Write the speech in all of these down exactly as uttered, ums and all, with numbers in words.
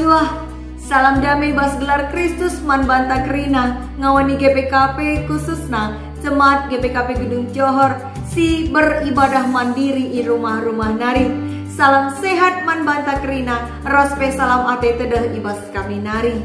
Wah, salam dame bas gelar Kristus man banta kerina, ngawani G P K P khususna jemaat G P K P Gedung Johor si beribadah mandiri i rumah-rumah nari. Salam sehat man banta kerina, ras pe salam ate tedeh i bas kami nari.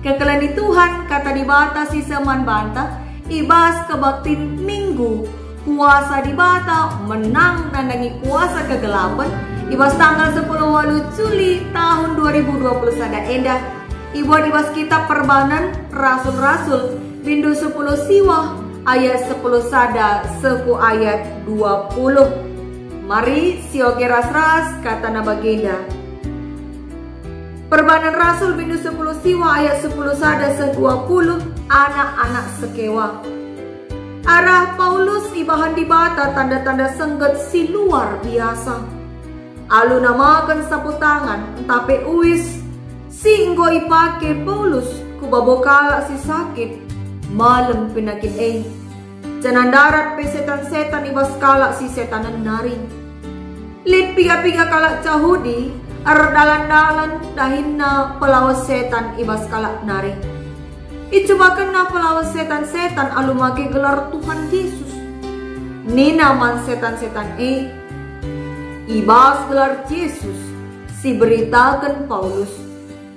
Kekelen ni Tuhan, kata Dibata si seh man banta, i bas kebaktin Minggu, kuasa Dibata menang nandangi kuasa kegelapen, i bas tanggal sepuluh waluh Juli tahun dua ribu dua puluh sada enda, ibuat i bas kitab Perbahanen Rasul-Rasul, bindu sepuluh siwah, ayat sepuluh sada seh ku ayat dua puluh. Mari sioge ras-ras katana bagenda. Perbahanen Rasul bindu sepuluh siwah ayat sepuluh sada seh dua puluh, anak-anak sekewa. Arah Paulus ibahan Dibata tanda-tanda sengget si luar biasa. Alu namaken sapu tangan, ntah pe uis si enggo ipake Paulus ku babo kalak si sakit, malem penakin e. Janah ndarat pe setan-setan i bas kalak si setanen nari. Lit piga-piga kalak Jahudi erdalan-dalan dahinna pelawes setan i bas kalak nari. Icubakenna pelawes setan-setan alu make gelar Tuhan Jesus. Nina man setan-setan e, "I bas gelar Jesus si beritaken Paulus,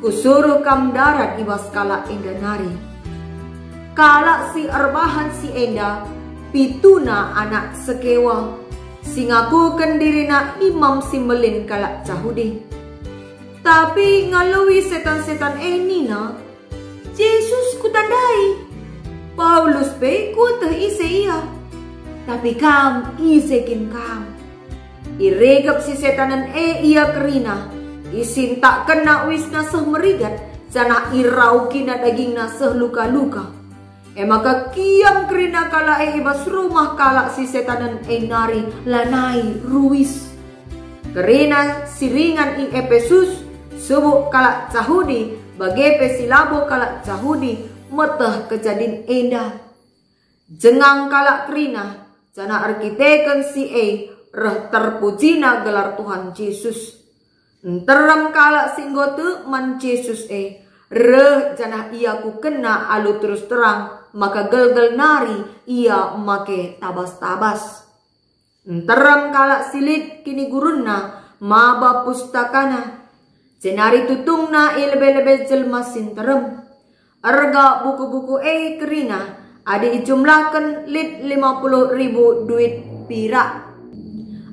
kusuruh kam ndarat i bas kalak enda nari." Kalak si erbahan si enda pituna anak sekewa, si ngakuken dirina imam si mbelin kalak Jahudi. Tapi ngaloi setan-setan e nina, "Jesus kutandai, Paulus pe kueteh ise ia. Tapi kam, ise kin kam?" Iregep si setanen e ia kerina, isintakkenna uisna seh merigat, janah iraukina dagingna seh luka-luka. E maka kiam kerina kalak e i bas rumah kalak si setanen e nari lanai ruis. Kerina si ringan i Epesus, subuk kalak Jahudi, bage pe si labo kalak Jahudi, meteh kejadin enda. Jengang kalak kerina, janah erkiteken si e reh terpujina gelar Tuhan Jesus. Nterem kalak si enggo tek man Jesus e reh janah iakukenna alu terus terang maka gelgel nari ia make tabas-tabas. Nterem kalak si lit kinigurunna maba pustakana, jenari tutungna i lebe-lebe jelma si nterem. Erga buku-buku e kerina, adi ijumlahken lit lima puluh ribu duit pirak.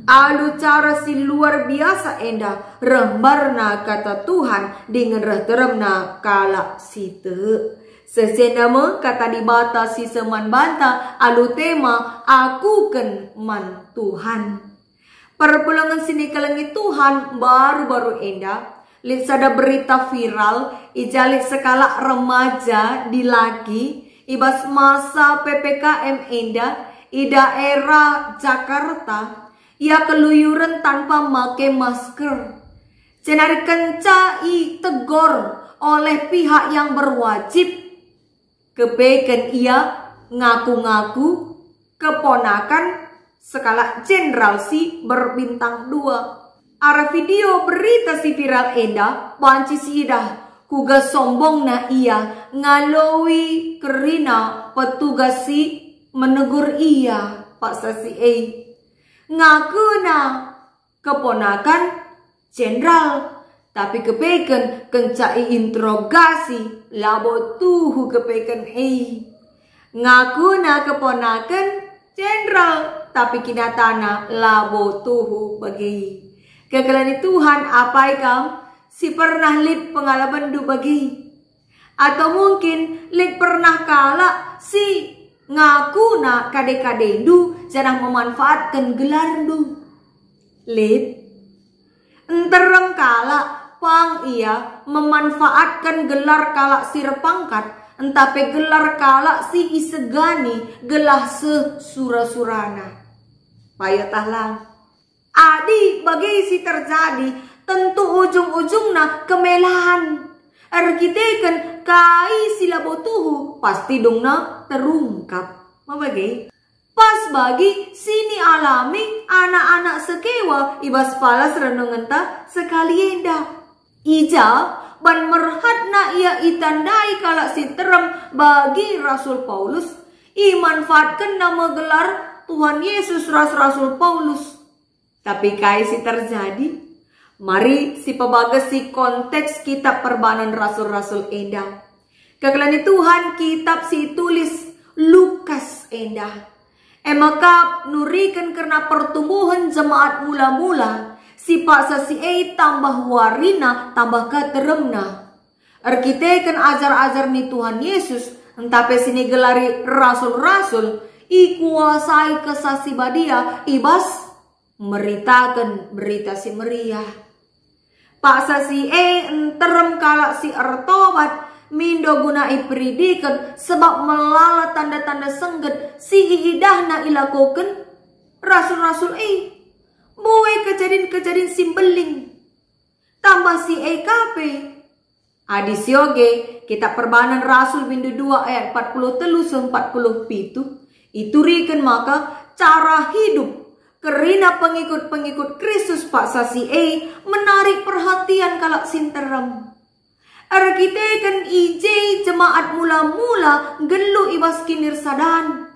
Alu cara si luar biasa enda reh mbarna kata Tuhan dingen reh teremna kalak si tek. Sesena me kata Dibata si seh man banta alu tema Akuken man Tuhan. Perpulungen si nikelengi Tuhan baru-baru enda, lit sada berita viral, i ja lit sekalak remaja dilaki i bas masa P P K M enda i daerah Jakarta, ia keluyuren tanpa make masker. Jenari kenca itegor oleh pihak yang berwajib, kepeken ia ngaku-ngaku keponakan sekalak jenderal si berbintang dua. Arah video berita si viral enda banci siidah kuga sombongna ia ngaloi kerina petugas si menegur ia paksa si e. Ngakuna keponakan jenderal, tapi kepeken kenca iinterogasi labo tuhu kepeken e. Ngakuna keponaken jenderal, tapi kinatana labo tuhu bage. Kekelen ni Tuhan, apai kam si pernah lit pengalamenndu bage? Atau mungkin lit pernah kalak si ngakuna kade-kadendu janah memanfaatken gelarndu? Lit. Nterem kalak pang ia memanfaatken gelar kalak si erpangkat, ntah pe gelar kalak si isegani gelah seh sura-surana. Payo tah lang. Adi bage si terjadi, tentu ujung-ujungna kemelahan. Erkiteken kai si labo tuhu, pasti dungna terungkap. Ma bage? Pas bagi si nialami anak-anak sekewa i bas palas renungenta sekali enda. I ja Ban merhatna ia itandai kalak si nterem bagi Rasul Paulus, imanfaatkenna me gelar Tuhan Yesus ras Rasul Paulus. Tapi kai si terjadi? Mari sipebagesi konteks kitab Perbahanen Rasul-Rasul enda. Kekelengen Tuhan, kitab si itulis Lukas enda. E mekap nuriken kerna pertumbuhen jemaat mula-mula, si paksa si e tambah warina tambah ka teremna. Erkiteken ajar-ajar ni Tuhan Yesus, ntah pe si nigelari rasul-rasul, ikuasai Kesah Si Badia i bas meritaken Berita Si Meriah. Paksa si e nterem kalak si ertobat mindo guna iperidiken, sebab melala tanda-tanda sengget si iidahna ilakoken rasul-rasul e. Mbue kejadin-kejadin si mbelin. Tambah si e ka pe, adi sioge, kitab Perbahanen Rasul bindu dua ayat empat puluh telu seh empat puluh pitu, ituriken maka cara hidup kerina pengikut-pengikut Kristus paksa si e menarik perhatian kalak si nterem. Erkiteken i je jemaat mula-mula nggeluh i bas kinirsadan.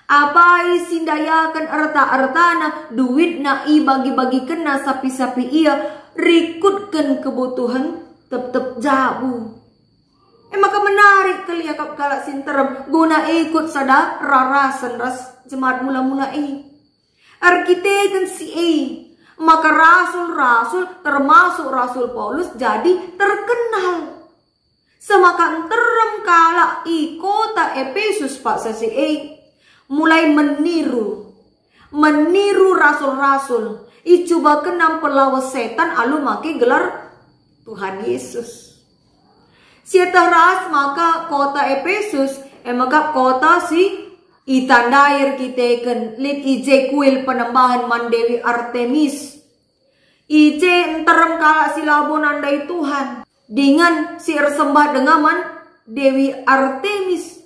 Apai si ndayaken erta-ertana, duitna ibagi-bagikenna sapi-sapi ia rikutken kebutuhen tep-tep jabu. E maka menarik kal iakap kalak si nterem guna ikut sada rarasen ras jemaat mula-mula e. Erkiteken si e, maka rasul-rasul, termasuk Rasul Paulus, jadi terkenal. Semaka nterem kalak i kota Epesus paksa si e, mulai meniru, meniru rasul-rasul, icubakenna mpelawes setan alu make gelar Tuhan Yesus. Sieteh ras maka kota Epesus, e maka kota si itandai erkiteken lit i je kuil penembahen man Dewi Artemis. I je nterem kalak si labo nandai Tuhan, dingen si ersembah denga man Dewi Artemis.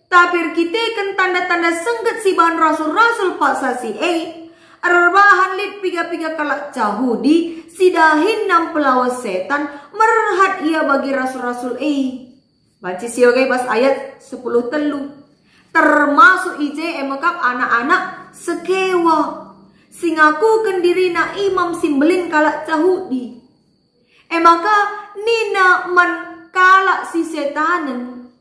Tapi erkiteken tanda-tanda sengget si ibahan rasul-rasul paksa si e, erbahan lit piga-piga kalak Jahudi si dahinna mpelawes setan merhat ia bagi rasul-rasul e. Banci sioge bas ayat sepuluh telu. Termasuk i je e mekap anak-anak Sekewa, si ngakuken dirina imam si mbelin kalak Jahudi. E maka nina man kalak si setanen,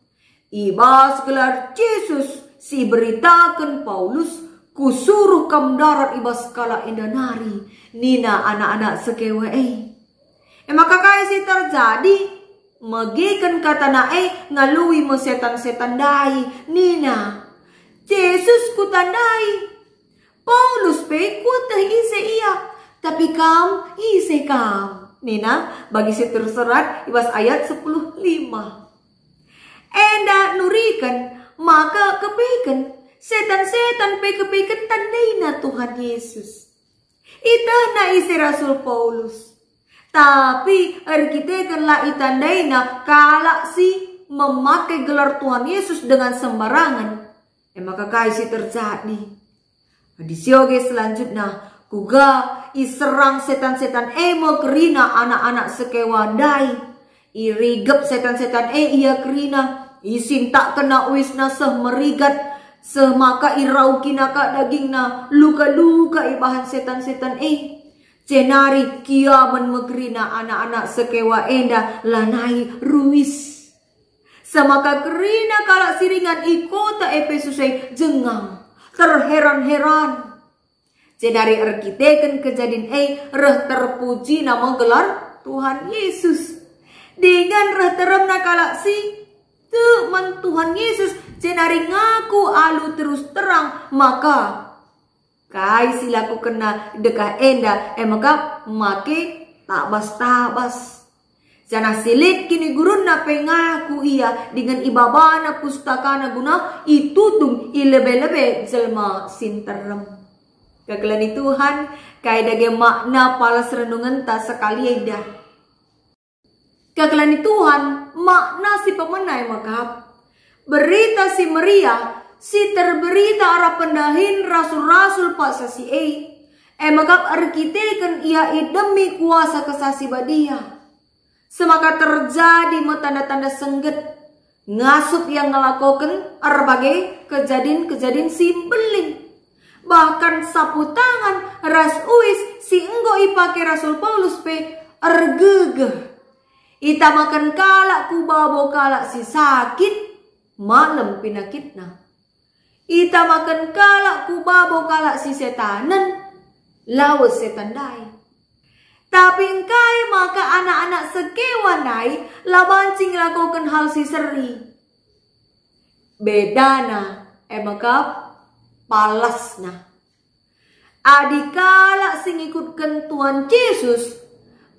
"I bas gelar Jesus si iberitaken Paulus, kusuruh kam ndarat i bas kalak enda nari," nina anak-anak Sekewa e. E maka kai si terjadi? Megiken katana e ngaloi me setan-setan ndai, nina, "Jesus kutandai, Paulus pe kueteh ise ia, tapi kam ise kam?" nina bagi si tersurat i bas ayat sepuluh lima. Enda nuriken maka kepiken setan-setan pe kepiken tandaina Tuhan Yesus. Itehna ise Rasul Paulus. Tapi erkiteken la itandaina kalak si memake gelar Tuhan Yesus dengan sembarangan, e maka kai si terjadi? Adi sioge selanjutna, kuga iserang setan-setan e me kerina anak-anak Sekewa ndai. Irigep setan-setan e ia kerina, isintakkenna uisna seh merigat, seh maka iraukina ka dagingna, luka-luka ibahan setan-setan e. Jenari kiamen me kerina anak-anak Sekewa enda lanai ruis. Semaka kerina kalak si ringan i kota Epesus e jengang, terheran-heran. Jenari erkiteken kejadin e reh terpujina me gelar Tuhan Yesus. Dingen reh teremna kalak si tek man Tuhan Yesus, jenari ngaku alu terus terang maka kai si lakukenna dekah enda, e mekap make tabas-tabas. Janah si lit kinigurunna pe ngaku ia dingen ibabana pustakana guna itutung i lebe-lebe jelma si nterem. Kekelengen Tuhan, kai dage makna palas renungenta sekali enda? Kekelengen Tuhan, makna si pemena e mekap. Berita Si Meriah si terberita arah pendahin rasul-rasul paksa si e, e mekap erkiteken ia idemi kuasa Kesah Si Badia. Semaka terjadi me tanda-tanda sengget, ngasup ia ngelakoken erbage kejadin-kejadin si mbelin. Bahkan sapu tangan ras uis si enggo ipake Rasul Paulus pe ergegeh. Itamaken kalak ku babo kalak si sakit, malem penakitna. Itamaken kalak ku babo kalak si setanen, lawes setan ndai. Tapi engkai maka anak-anak sekewa ndai la banci ngelakoken hal si seri? Bedana, e maka palasna. Adi kalak si ngikutken Tuhan Jesus,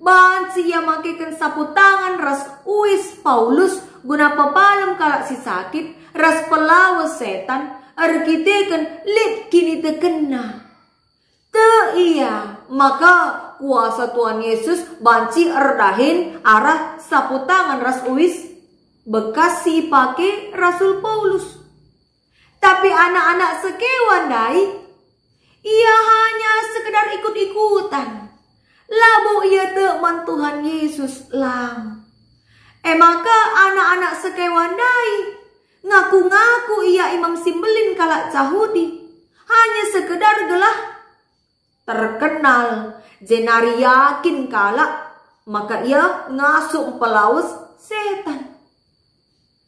banci ia makeken sapu tangan ras uis Paulus guna pepalem kalak si sakit ras pelawes setan erkiteken lit kinitekenna. Tek ia maka kuasa Tuhan Yesus banci erdahin arah sapu tangan ras uis bekas si ipake Rasul Paulus. Tapi anak-anak sekewa ndai, ia hanya sekedar ikut-ikutan. Labo ia tek man Tuhan Yesus, lang. E maka anak-anak sekewa ndai ngaku-ngaku ia imam si mbelin kalak Jahudi, hanya sekedar gelah terkenal, jenari yakin kalak maka ia ngasup mpelawes setan.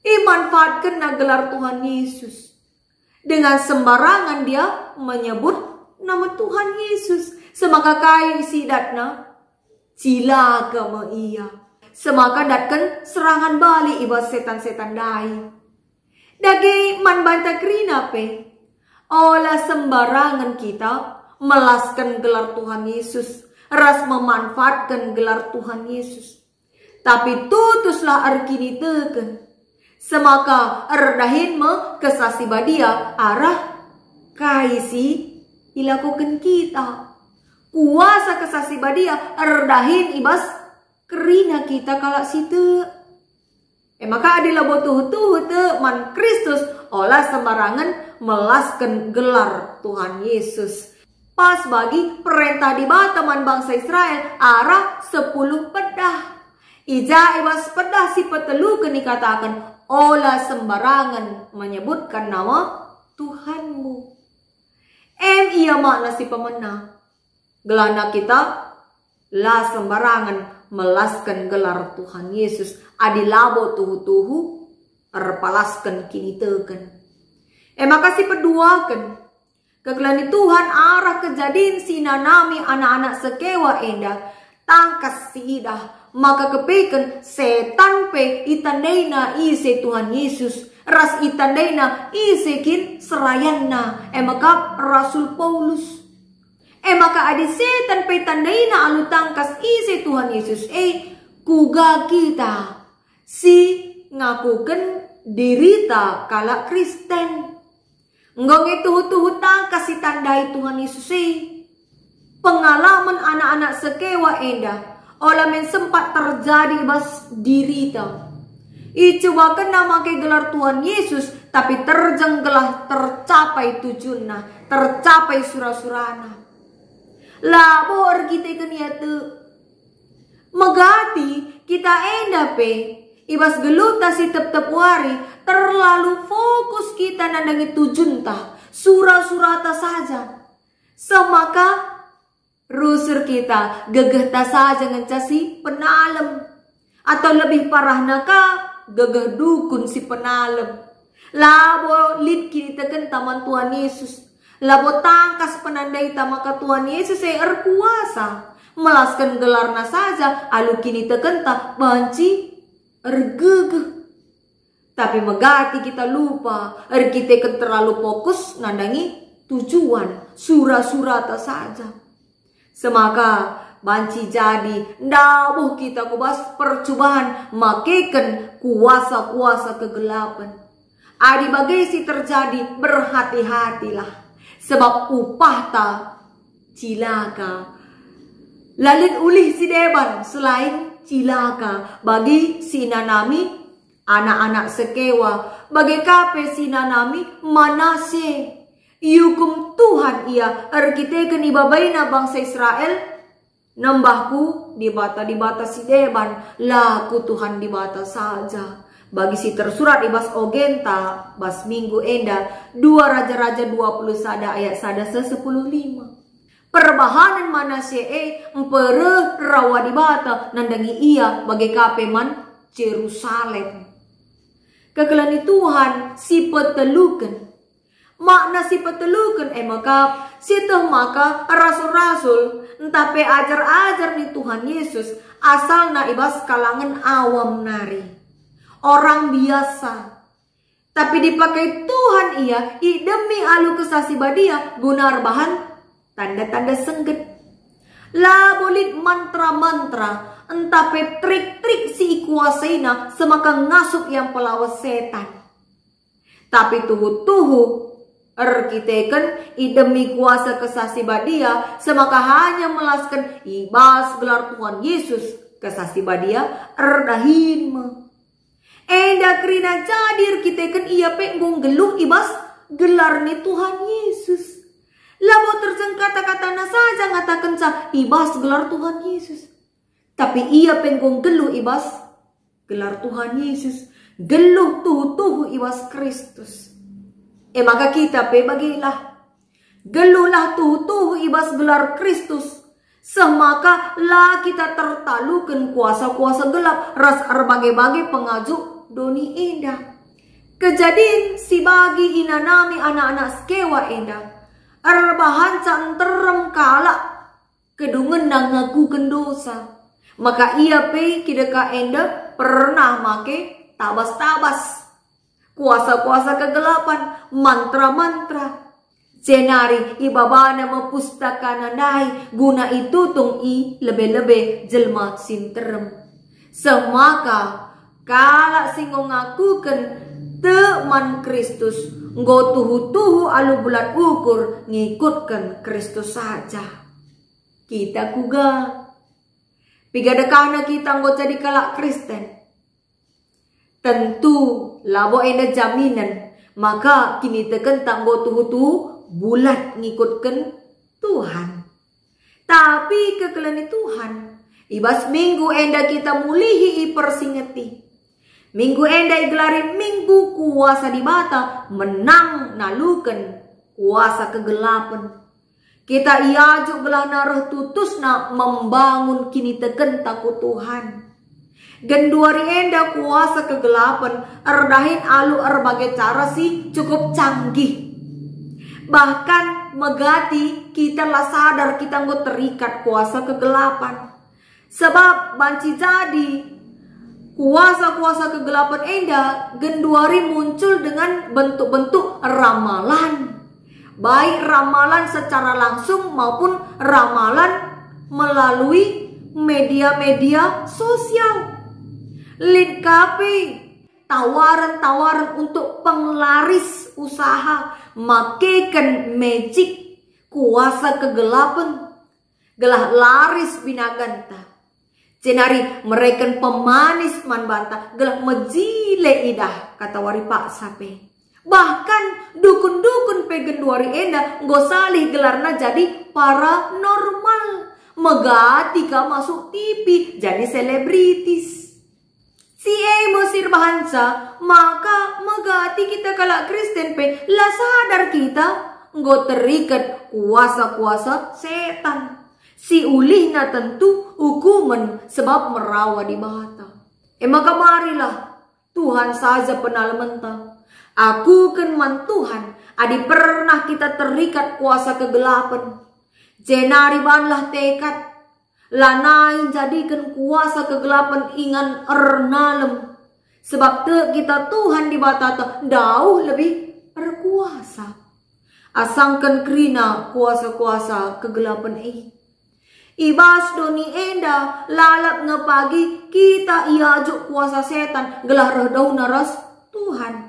Imanfaatkenna gelar Tuhan Yesus. Dengan sembarangan dia menyebut nama Tuhan Yesus. Semaka kai si idatna? Cilaka me ia. Semaka ndatken serangan balik i bas setan-setan ndai. Dage man banta kerina pe, ola sembarangen kita melasken gelar Tuhan Yesus ras memanfaatken gelar Tuhan Yesus. Tapi tutuslah erkiniteken, semaka erdahin me Kesah Si Badia arah kai si ilakoken kita. Kuasa Kesah Si Badia erdahin i bas kerina kita kalak si tek. E maka adi labo tuhu-tuhu tek man Kristus, ola sembarangen melasken gelar Tuhan Yesus. Pas bagi perentah Dibata man bangsa Israel arah sepuluh pedah. I ja i bas pedah si peteluken ikataken, "Ola sembarangen menyebutken nama Tuhanmu." Em ia makna si pemena. Gelahna kita la sembarangen melasken gelar Tuhan Yesus adi labo tuhu-tuhu erpalasken kiniteken. E maka si peduaken, kegeluhen Tuhan arah kejadin si inanami anak-anak sekewa enda, tangkas siidah maka kepeken setan pe itandaina ise Tuhan Yesus, ras itandaina ise kin serayanna, e maka Rasul Paulus. E maka adi setan pe tandaina alu tangkas ise Tuhan Yesus e, kuga kita si ngakuken dirita kalak Kristen? Enggo nge tuhu-tuhu tangkas itandai Tuhan Yesus e. Pengalamen anak-anak sekewa enda ola min sempat terjadi i bas dirita. Icubakenna make gelar Tuhan Yesus, tapi terjeng gelah tercapai tujunna, tercapai sura-surana. Labo erkiteken ia tek. Megati kita enda pe, i bas geluhta si tep-tep wari, terlalu fokus kita nandangi tujunta, sura-surata saja. Semaka rusur kita, gegehta saja ngenca si penalem. Atau lebih parahna ka, gegeh dukun si penalem. Labo lit kinitekenta man Tuhan Yesus. Labo tangkas penandaita maka Tuhan Yesus e erkuasa. Melasken gelarna saja alu kinitekenta banci ergegeh. Tapi megati kita lupa, erkiteken terlalu fokus nandangi tujuan, sura-surata saja. Semaka banci jadi ndabuh kita ku bas percuban makeken kuasa-kuasa kegelapen. Adi bage si terjadi, berhati-hatilah, sebab upahta cilaka. La lit ulih si deban selain cilaka bagi si nanami anak-anak sekewa, bage ka pe si nanami Manasye. Iukum Tuhan ia erkiteken ibabaina bangsa Israel. Nembahku Dibata-dibata si deban, la ku Tuhan Dibata saja. Bagi si tersurat i bas ogenta bas minggu enda, dua Raja-Raja dua puluh sada ayat sada seh sepuluh lima. Perbahanen Manasye e mpereh rawa Dibata nandangi ia bage ka pe man Jerusalem. Kekelengen Tuhan si peteluken. Makna si peteluken e mekap, sieteh maka rasul-rasul, ntah pe ajar-ajar ni Tuhan Yesus, asalna i bas kalangen awam nari. Orang biasa. Tapi dipakai Tuhan ia idemi alu Kesah Si Badia guna erbahan tanda-tanda sengget. Labo lit mantra-mantra, ntah pe trik-trik si ikuasaina semaka ngasup ia mpelawes setan. Tapi tuhu-tuhu erkiteken idemi kuasa Kesah Si Badia, semaka hanya melasken i bas gelar Tuhan Yesus, Kesah Si Badia erdahin me. Enda kerina jadi erkiteken ia pe enggo nggeluh i bas gelar ni Tuhan Yesus. Labo terjeng kata-katana saja ngatakenca i bas gelar Tuhan Yesus. Tapi ia pe enggo nggeluh i bas gelar Tuhan Yesus, nggeluh tuhu-tuhu i bas Kristus. E maka kita pe bagelah. Nggeluhlah tuhu-tuhu i bas gelar Kristus, seh maka la kita tertaluken kuasa-kuasa gelap ras erbage-bage pengajuk doni enda. Kejadin si bagi inanami anak-anak Skewa enda, erbahanca nterem kalak kedungenna ngakuken dosa, maka ia pe kideka enda pernah make tabas-tabas, kuasa-kuasa kegelapan, mantra-mantra. Jenari ibabana me pustakana ndai guna itutung i lebe-lebe jelma si nterem. Seh maka kalak si enggo ngakuken tek man Kristus enggo tuhu-tuhu alu bulat ukur ngikutken Kristus saja. Kita kuga? Piga dekahna kita enggo jadi kalak Kristen? Tentu labo enda jaminen maka kinitekenta enggo tuhu-tuhu bulat ngikutken Tuhan. Tapi kekelengen Tuhan, i bas minggu enda kita mulihi ipersingeti. Minggu enda igelari Minggu Kuasa Dibata menang naluken kuasa kegelapen. Kita iajuk gelahna reh tutusna membangun kinitekenta ku Tuhan. Genduari enda kuasa kegelapen erdahin alu erbage cara si cukup canggih. Bahkan megati kita la sadar kita enggo terikat kuasa kegelapan. Sebab banci jadi kuasa-kuasa kegelapan enda genduari muncul dengan bentuk-bentuk ramalan, baik ramalan secara langsung maupun ramalan melalui media-media sosial. Lit ka pe tawaren-tawaren untuk penglaris usaha, makeken magic, kuasa kegelapan, gelah laris binaganta. Jenari mereken pemanis man banta, gelah mejile idah, kata wari paksa pe. Bahkan dukun-dukun pe genduari enda enggo salih gelarna jadi paranormal. Megati ka masuk T V, jadi selebritis. Si e me si erbahanca maka megati kita kalak Kristen pe la sadar kita enggo terikat kuasa-kuasa setan, si ulihna tentu ukumen sebab merawa Dibata. E maka marilah Tuhan saja penalementa. Akuken man Tuhan, adi pernah kita terikat kuasa kegelapen, jenari banlah tekad, lanai njadiken kuasa kegelapen ingan ernalem, sebab tek kita Tuhan Dibatata ndauh lebih erkuasa. Asangken kerina kuasa-kuasa kegelapen e. I bas doni enda lalap nge pagi kita iajuk kuasa setan gelah reh dauhna ras Tuhan.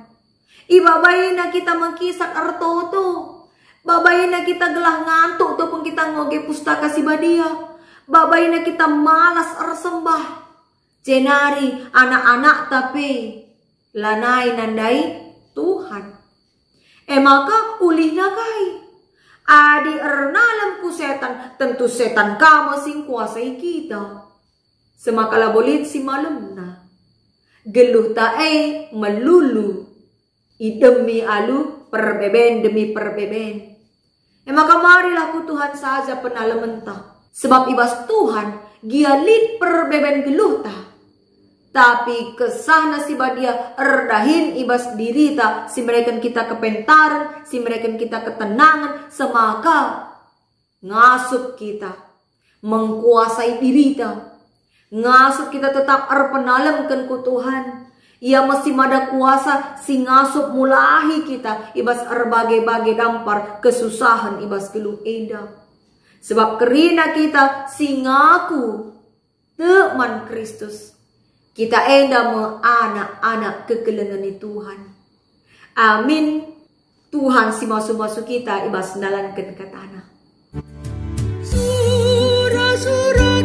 Ibabaina kita mekisat ertoto. Babaina kita gelah ngantuk topeng kita ngoge Pustaka Si Badia. Babaina kita malas ersembah. Jenari anak-anakta pe lanai nandai Tuhan. E maka ulihna kai? Adi ernalem ku setan, tentu setan ka me si ngkuasai kita. Semaka labo lit si malemna. Geluhta e melulu idemi alu perbeben demi perbeben. E maka marilah ku Tuhan saja penalementa, sebab i bas Tuhan gia lit perbeben geluhta. Tapi kesahna si badia erdahin i bas dirita, si mereken kita kepentaren, si mereken kita ketenangen, semaka ngasup kita mengkuasai dirita. Ngasup kita tetap erpenalemken ku Tuhan. Ia me si mada kuasa si ngasup mulahi kita i bas erbage-bage dampar kesusahen i bas geluh enda. Sebab kerina kita si ngaku tek man Kristus, kita enda me anak-anak kekelengen ni Tuhan. Amin. Tuhan si masu-masu kita i bas ndalanken kataNa. Sura-sura